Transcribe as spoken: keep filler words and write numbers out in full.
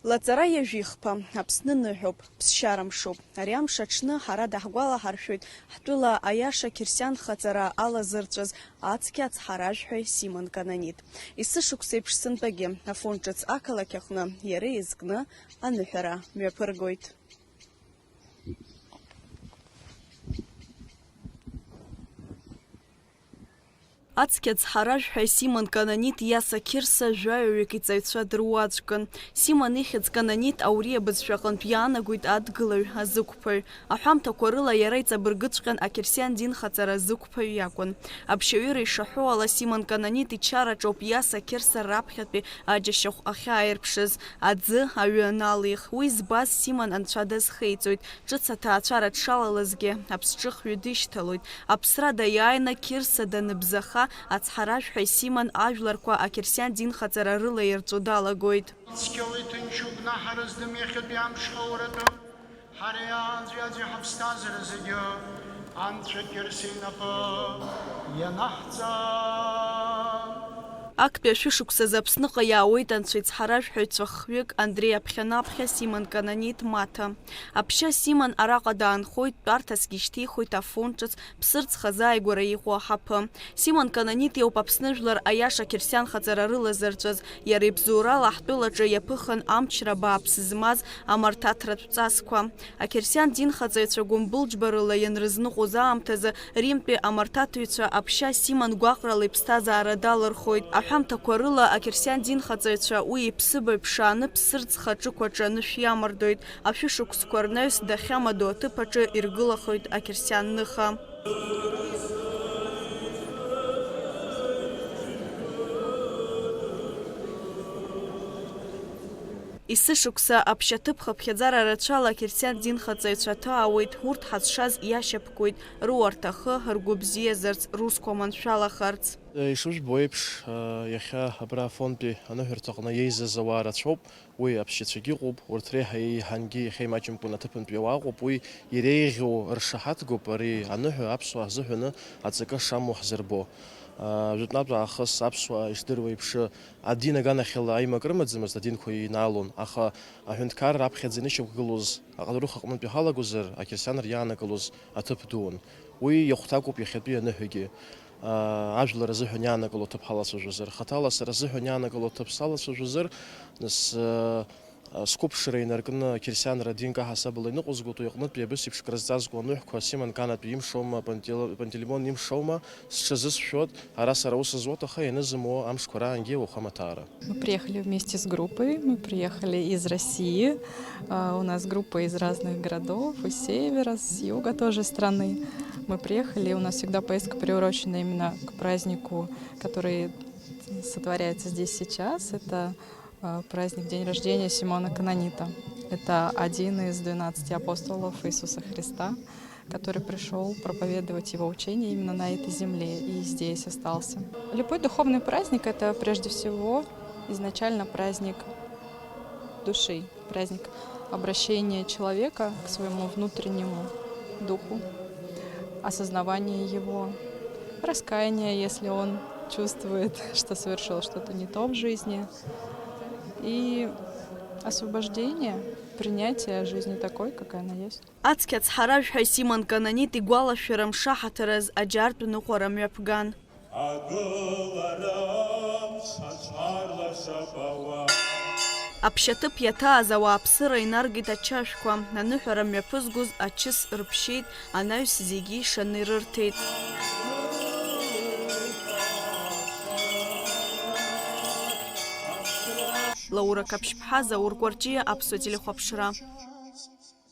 Лаҵара иажәихԥа, Аԥсны ныҳәоуп, ԥсшьара мшуп. Ари амш аҽны ҳара даҳгәалаҳаршәоит ҳтәыла аиаша қьырсиан хаҵара алазырҵәаз ацқьа ацҳаражәҳәаҩ Симон Кананит. Есышықәса еиԥш сынтәагьы Афон ҿыц ақалақь аҟны иара изкны аныҳәара мҩаԥыргоит. Ацқьа ацҳаражәҳәаҩ Симон Кананит Иаса Қьырса жәаҩаҩык иҵаҩцәа дыруаӡәкын. Симон ихьӡ Кананит ауриа бызшәаҟынтә иаанагоит адгылаҩ, азықәԥаҩ. Аҳәамҭақәа рыла иара иҵабыргыҵәҟьан ақьырсиан динхаҵара азықәԥаҩ иакәын. Аԥшьаҩыра ишаҳәо ала, Симон Кананит ичараҿоуп Иаса Қьырса раԥхьатәи аџьашьахә ахьааирԥшыз, аӡы аҩы аналих. Уи збаз Симон анцәа дазхеиҵоит, ҿыц аҭаацәара дшалалазгьы, аԥсҿыхҩы дишьҭалоит. Аԥсра даиааины Қьырса даныбзаха, ацҳаражәҳәаҩ Симон ажәларқәа ақьырсиан динхаҵара рылаирҵәо далагоит. Цқьала иҭынчу гәнаҳараз дым иахьатәи амш ауратәы, ҳара иаанӡәаӡәа ҳаԥсҭазаара зегьы Анцәа Қьырса инапы ианаҳҵа. Актәи ашәышықәсазы Аԥсныҟа иаауеит анцәа ицҳаражәҳәаҩцәа хҩык Андреи Аԥхьанаԥхьа, Симон Кананит, Маҭа. Аԥшьа Симон араҟа даанхоит, тәарҭасгьы ишьҭихуеит Афон ҿыц ԥсырӡ хазы ааигәара иҟоу аҳаԥы. Симон Кананит иоуп Аԥсны жәлар аиаша қьырсиан хаҵара рылазырҵәаз, иара ибзоурала ҳтәылаҿы иаԥыхын амчра бааԥс змаз амарҭаҭратә ҵасқәа. Ақьырсиан динхаҵаҩцәа гәымбылџьбарыла ианрызныҟәоз аамҭазы Римтәи амарҭаҭҩцәа аԥшьа Симон гәаҟрала иԥсҭазаара далырхоит. Аҳәамҭақәа рыла, ақьырсиан динхаҵаҩцәа уи иԥсыбаҩ ԥшааны ԥсырӡ хаҿықәаҿы анышә иамардоит. Ашәышықәсқәа рнаҩс дахьамадоу аҭыԥ аҿы иргылахоит ақьырсиан ныха. Есышықәса аԥшьаҭыԥ хыԥхьаӡара рацәала ақьырсиан динхаҵаҩцәа ҭаауеит, урҭ ҳазшаз иашьапкуеит, руарҭа ахы ргәы бзиазарц, русқәа маншәалахарц. Ишыжәбо еиԥш, иахьа абра Афонтәи аныҳәарҭаҟны иеизаз ауаа рацәоуп, уи аԥсшьацәагьы ыҟоуп, урҭ реиҳа еиҳангьы иахьа имаҷымкәан аҭыԥантәи ауаа ыҟоуп, уи иреиӷьу ршаҳаҭгоуп ари аныҳәа аԥсуаа ҳзыҳәаны аҵакы шамоу ҳзырбо. Жәытәнатә аахыс аԥсуаа ишдыруа еиԥш, адин аганахьала аимак рымаӡамызт, адинқәа инаалон, аха аҳәынҭқарра аԥхьаӡа инышьақәгылоз аҟарулхә аҟнытә иҳалагозар, ақьырсианра иаанагылоз аҭыԥ дуун. Уи иахәҭакуп иахьатәи аныҳәагьы. Ажәлар азыҳәан иаанагыло аҭыԥ ҳалацәажәозар, хаҭала сара сзыҳәан иаанагыло аҭыԥ салацәажәозар, нас, сқәыԥшра инаркны, ақьырсианра адин каҳасабала иныҟәызго, уи аҟнытәи абыс еиԥш кра зҵазкуа аныҳәқәа Симон Канатәи имшоума, Пантел-, Пантелеймон имшоума, сҽазысшәоит, ара сара аус зуеит, аха ианызымуо амшқәа раангьы уахәамаҭаара. Мы приехали вместе с группой, мы приехали из России. А, у нас группа из разных городов, из севера, с юга тоже страны. Мы приехали, у нас всегда поездка приурочена именно к празднику, который сотворяется здесь сейчас. Это, а, праздник, день рождения Симона Канонита. Это один из двенадцати апостолов Иисуса Христа, который пришёл проповедовать его учение именно на этой земле и здесь остался. Любой духовный праздник — это прежде всего изначально праздник души, праздник обращения человека к своему внутреннему духу, осознавания его, раскаяния, если он чувствует, что совершил что-то не то в жизни, и освобождения, принятия жизни такой, какая она есть. Ацқьа ацҳаражәҳәаҩ Симон Кананит игәалашәара мшаҳаҭыраз аџьартә ныҟәара мҩаԥган. Агылара мшаҽарлашап ауаа. Аԥшьаҭыԥ иаҭааз ауааԥсыра инаргеит ачашәқәа, аныҳәара мҩаԥызгоз ачыс рԥшьеит, анаҩс зегьы ишаны ирырҭеит. Лаура Қаԥшьԥҳа, Заур Кәарҷиа, Аԥсуа телехәаԥшра.